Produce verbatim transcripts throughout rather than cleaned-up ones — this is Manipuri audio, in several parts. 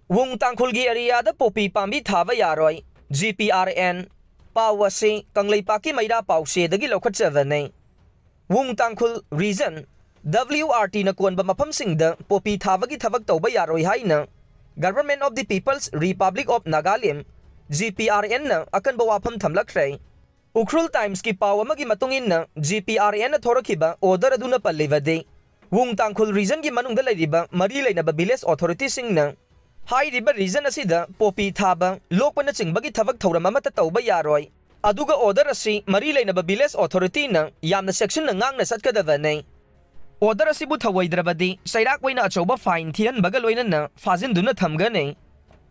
ꯋꯨꯡ ꯇꯥꯡꯈꯨꯜꯒꯤ ꯑꯦꯔꯤꯌꯥꯗ ꯄꯣꯄꯤ ꯄꯥꯝꯕꯤ ꯊꯥꯕ ꯌꯥꯔꯣꯏ, ꯖꯤ ꯄꯤ ꯑꯥꯔ ꯑꯦꯟ꯫ ꯄꯥꯎ ꯑꯁꯤ ꯀꯪꯂꯩꯄꯥꯛꯀꯤ ꯃꯩꯔꯥ ꯄꯥꯎꯆꯦꯗꯒꯤ ꯂꯧꯈꯠꯆꯕꯅꯤ꯫ ꯋꯨꯡ ꯇꯥꯡꯈꯨꯜ ꯔꯤꯖꯟ, ꯗꯕ꯭ꯂꯤꯎ ꯑꯥꯔ ꯇꯤꯅ ꯀꯣꯟꯕ ꯃꯐꯝꯁꯤꯡꯗ ꯄꯣꯄꯤ ꯊꯥꯕꯒꯤ ꯊꯕꯛ ꯇꯧꯕ ꯌꯥꯔꯣꯏ ꯍꯥꯏꯅ Government of the People's Republic of Nagaland, G P R ꯑꯦꯟꯅ ꯑꯀꯟꯕ ꯋꯥꯐꯝ ꯊꯝꯂꯛꯈ꯭ꯔꯦ꯫ ꯎꯈ꯭ꯔꯨꯜ ꯇꯥꯏꯝꯁꯀꯤ ꯄꯥꯎ ꯑꯃꯒꯤ ꯃꯇꯨꯡ ꯏꯟꯅ, ꯖꯤ ꯄꯤ ꯑꯥꯔ ꯑꯦꯟꯅ ꯊꯣꯔꯛꯈꯤꯕ ꯑꯣꯔꯗꯔ ꯑꯗꯨꯅ ꯄꯜꯂꯤꯕꯗꯤ, ꯋꯨꯡ ꯇꯥꯡꯈꯨꯜ ꯔꯤꯖꯟꯒꯤ ꯃꯅꯨꯡꯗ ꯂꯩꯔꯤꯕ ꯃꯔꯤ ꯂꯩꯅꯕ ꯚꯤꯂꯦꯖ ꯑꯣꯊꯣꯔꯤꯇꯤꯁꯤꯡꯅ ꯍꯥꯏꯔꯤꯕ ꯔꯤꯖꯟ ꯑꯁꯤꯗ ꯄꯣꯄꯤ ꯊꯥꯕ, ꯂꯣꯛꯄꯅꯆꯤꯡꯕꯒꯤ ꯊꯕꯛ ꯊꯧꯔꯝ ꯑꯃꯠꯇ ꯇꯧꯕ ꯌꯥꯔꯣꯏ꯫ ꯑꯗꯨꯒ ꯑꯣꯔꯗꯔ ꯑꯁꯤ ꯃꯔꯤ ꯂꯩꯅꯕ ꯚꯤꯂꯦꯖ ꯑꯣꯊꯣꯔꯤꯇꯤꯅ ꯌꯥꯝꯅ ꯆꯦꯛꯁꯤꯟꯅ ꯉꯥꯛꯅ ꯆꯠꯀꯗꯕꯅꯤ꯫ ꯑꯣꯔꯗꯔ ꯑꯁꯤꯕꯨ ꯊꯧꯑꯣꯏꯗ꯭ꯔꯕꯗꯤ ꯆꯩꯔꯥꯛ ꯑꯣꯏꯅ ꯑꯆꯧꯕ ꯐꯥꯏꯟ ꯊꯤꯍꯟꯕꯒ ꯂꯣꯏꯅꯅ ꯐꯥꯖꯤꯟꯗꯨꯅ ꯊꯝꯒꯅꯤ꯫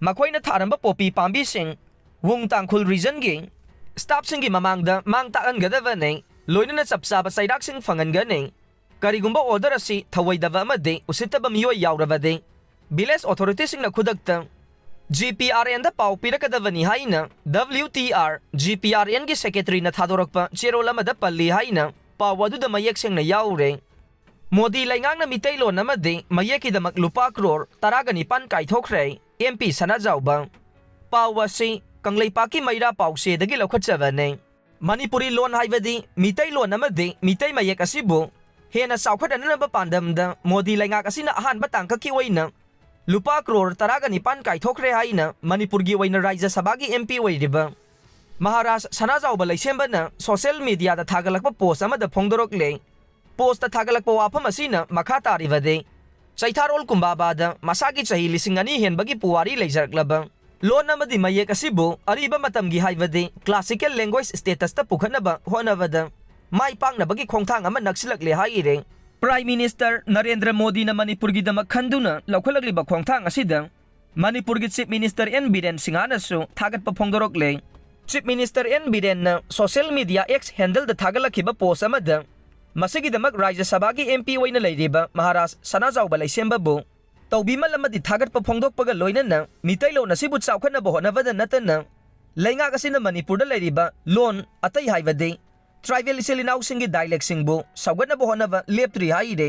ꯃꯈꯣꯏꯅ ꯊꯥꯔꯝꯕ ꯄꯣꯄꯤ ꯄꯥꯝꯕꯤꯁꯤꯡ ꯋꯨꯡ ꯇꯥꯡꯈꯨꯜ ꯔꯤꯖꯟꯒꯤ ꯁ꯭ꯇꯥꯐꯁꯤꯡꯒꯤ ꯃꯃꯥꯡꯗ ꯃꯥꯡ ꯇꯥꯛꯍꯟꯒꯗꯕꯅꯤ, ꯂꯣꯏꯅꯅ ꯆꯞ ꯆꯥꯕ ꯆꯩꯔꯥꯛꯁꯤꯡ ꯐꯪꯍꯟꯒꯅꯤ꯫ ꯀꯔꯤꯒꯨꯝꯕ ꯑꯣꯔꯗꯔ ꯑꯁꯤ ꯊꯧꯑꯣꯏꯗꯕ ꯑꯃꯗꯤ ꯎꯁꯤꯠꯇꯕ ꯃꯤꯑꯣꯏ ꯌꯥꯎꯔꯕꯗꯤ, ꯚꯤꯂꯦꯖ ꯑꯣꯊꯣꯔꯤꯇꯤꯁꯤꯡꯅ ꯈꯨꯗꯛꯇ ꯖꯤ ꯄꯤ ꯑꯥꯔ ꯑꯦꯟꯗ ꯄꯥꯎ ꯄꯤꯔꯛꯀꯗꯕꯅꯤ ꯍꯥꯏꯅ W T R G P R ꯑꯦꯟꯒꯤ ꯁꯦꯀ꯭ꯔꯦꯇꯔꯤꯅ ꯊꯥꯗꯣꯔꯛꯄ ꯆꯦꯔꯣꯜ ꯑꯃꯗ ꯄꯜꯂꯤ ꯍꯥꯏꯅ ꯄꯥꯎ ꯑꯗꯨꯗ ꯃꯌꯦꯛ ꯁꯦꯡꯅ ꯌꯥꯎꯔꯦ꯫ ꯃꯣꯗꯤ ꯂꯩꯉꯥꯛꯅ ꯃꯤꯇꯩꯂꯣꯟ ꯑꯃꯗꯤ ꯃꯌꯦꯛꯀꯤꯗꯃꯛ ꯂꯨꯄꯥ ꯀ꯭ꯔꯣꯔ ꯇꯔꯥꯒ ꯅꯤꯄꯥꯟ ꯀꯥꯏꯊꯣꯛꯈ꯭ꯔꯦ, ꯑꯦꯝ ꯄꯤ ꯁꯅꯥꯖꯥꯎꯕ꯫ ꯄꯥꯎ ꯑꯁꯤ ꯀꯪꯂꯩꯄꯥꯛꯀꯤ ꯃꯩꯔꯥ ꯄꯥꯎꯆꯦꯗꯒꯤ ꯂꯧꯈꯠꯆꯕꯅꯤ꯫ ꯃꯅꯤꯄꯨꯔꯤ ꯂꯣꯟ ꯍꯥꯏꯕꯗꯤ ꯃꯤꯇꯩꯂꯣꯟ ꯑꯃꯗꯤ ꯃꯤꯇꯩ ꯃꯌꯦꯛ ꯑꯁꯤꯕꯨ ꯍꯦꯟꯅ ꯆꯥꯎꯈꯠꯍꯟꯅꯕ ꯄꯥꯟꯗꯝꯗ ꯃꯣꯗꯤ ꯂꯩꯉꯥꯛ ꯑꯁꯤꯅ ꯑꯍꯥꯟꯕ ꯇꯥꯡꯀꯛꯀꯤ ꯑꯣꯏꯅ ꯂꯨꯄꯥ ꯀ꯭ꯔꯣꯔ ꯇꯔꯥꯒ ꯅꯤꯄꯥꯟ ꯀꯥꯏꯊꯣꯛꯈ꯭ꯔꯦ ꯍꯥꯏꯅ ꯃꯅꯤꯄꯨꯔꯒꯤ ꯑꯣꯏꯅ ꯔꯥꯖ꯭ꯌ ꯁꯚꯥꯒꯤ ꯑꯦꯝ ꯄꯤ ꯑꯣꯏꯔꯤꯕ ꯃꯍꯥꯔꯥꯖ ꯁꯅꯥꯖꯥꯎꯕ ꯂꯩꯁꯦꯝꯕꯅ ꯁꯣꯁꯤꯌꯦꯜ ꯃꯤꯗꯤꯌꯥꯗ ꯊꯥꯒꯠꯂꯛꯄ ꯄꯣꯁ ꯑꯃꯗ ꯐꯣꯡꯗꯣꯔꯛꯂꯦ꯫ ꯄꯣꯁꯇ ꯊꯥꯒꯠꯂꯛꯄ ꯋꯥꯐꯝ ꯑꯁꯤꯅ ꯃꯈꯥ ꯇꯥꯔꯤꯕꯗꯤ, ꯆꯩꯊꯥꯔꯣꯜ ꯀꯨꯝꯕꯥꯕꯥꯗ ꯃꯁꯥꯒꯤ ꯆꯍꯤ ꯂꯤꯁꯤꯡ ꯑꯅꯤ ꯍꯦꯟꯕꯒꯤ ꯄꯨꯋꯥꯔꯤ ꯂꯩꯖꯔꯛꯂꯕ ꯂꯣꯟ ꯑꯃꯗꯤ ꯃꯌꯦꯛ ꯑꯁꯤꯕꯨ ꯑꯔꯤꯕ ꯃꯇꯝꯒꯤ ꯍꯥꯏꯕꯗꯤ classical language statusꯇ ꯄꯨꯈꯠꯅꯕ ꯍꯣꯠꯅꯕꯗ ꯃꯥꯏ ꯄꯥꯛꯅꯕꯒꯤ ꯈꯣꯡꯊꯥꯡ ꯑꯃ ꯅꯛꯁꯤꯜꯂꯛꯂꯦ ꯍꯥꯏꯔꯦ꯫ Prime Minister ꯅꯔꯦꯟꯗ꯭ꯔ ꯃꯣꯗꯤꯅ ꯃꯅꯤꯄꯨꯔꯒꯤꯗꯃꯛ ꯈꯟꯗꯨꯅ ꯂꯧꯈꯠꯂꯛꯂꯤꯕ ꯈꯣꯡꯊꯥꯡ ꯑꯁꯤꯗ ꯃꯅꯤꯄꯨꯔꯒꯤ Chief Minister ꯑꯦꯟ ꯕꯤꯔꯦꯟ ꯁꯤꯡꯍꯅꯁꯨ ꯊꯥꯒꯠꯄ ꯐꯣꯡꯗꯣꯔꯛꯂꯦ꯫ Chief Minister ꯑꯦꯟ ꯕꯤꯔꯦꯟꯅ social media X handleꯗ ꯊꯥꯒꯠꯂꯛꯈꯤꯕ ꯄꯣꯁ ꯑꯃꯗ, ꯃꯁꯤꯒꯤꯗꯃꯛ ꯔꯥꯖ꯭ꯌ ꯁꯚꯥꯒꯤ ꯑꯦꯝ ꯄꯤ ꯑꯣꯏꯅ ꯂꯩꯔꯤꯕ ꯃꯍꯥꯔꯥꯖ ꯁꯅꯥꯖꯥꯎꯕ ꯂꯩꯁꯦꯝꯕꯕꯨ ꯇꯧꯕꯤꯃꯜ ꯑꯃꯗꯤ ꯊꯥꯒꯠꯄ ꯐꯣꯡꯗꯣꯛꯄꯒ ꯂꯣꯏꯅꯅ ꯃꯤꯇꯩꯂꯣꯟ ꯑꯁꯤꯕꯨ ꯆꯥꯎꯈꯠꯅꯕ ꯍꯣꯠꯅꯕꯗ ꯅꯠꯇꯅ ꯂꯩꯉꯥꯛ ꯑꯁꯤꯅ ꯃꯅꯤꯄꯨꯔꯗ ꯂꯩꯔꯤꯕ ꯂꯣꯟ ꯑꯇꯩ ꯍꯥꯏꯕꯗꯤ tribal ꯏꯆꯤꯜ ꯏꯅꯥꯎꯁꯤꯡꯒꯤ dialectꯁꯤꯡꯕꯨ ꯁꯧꯒꯠꯅꯕ ꯍꯣꯠꯅꯕ ꯂꯦꯞꯇ꯭ꯔꯤ ꯍꯥꯏꯔꯦ꯫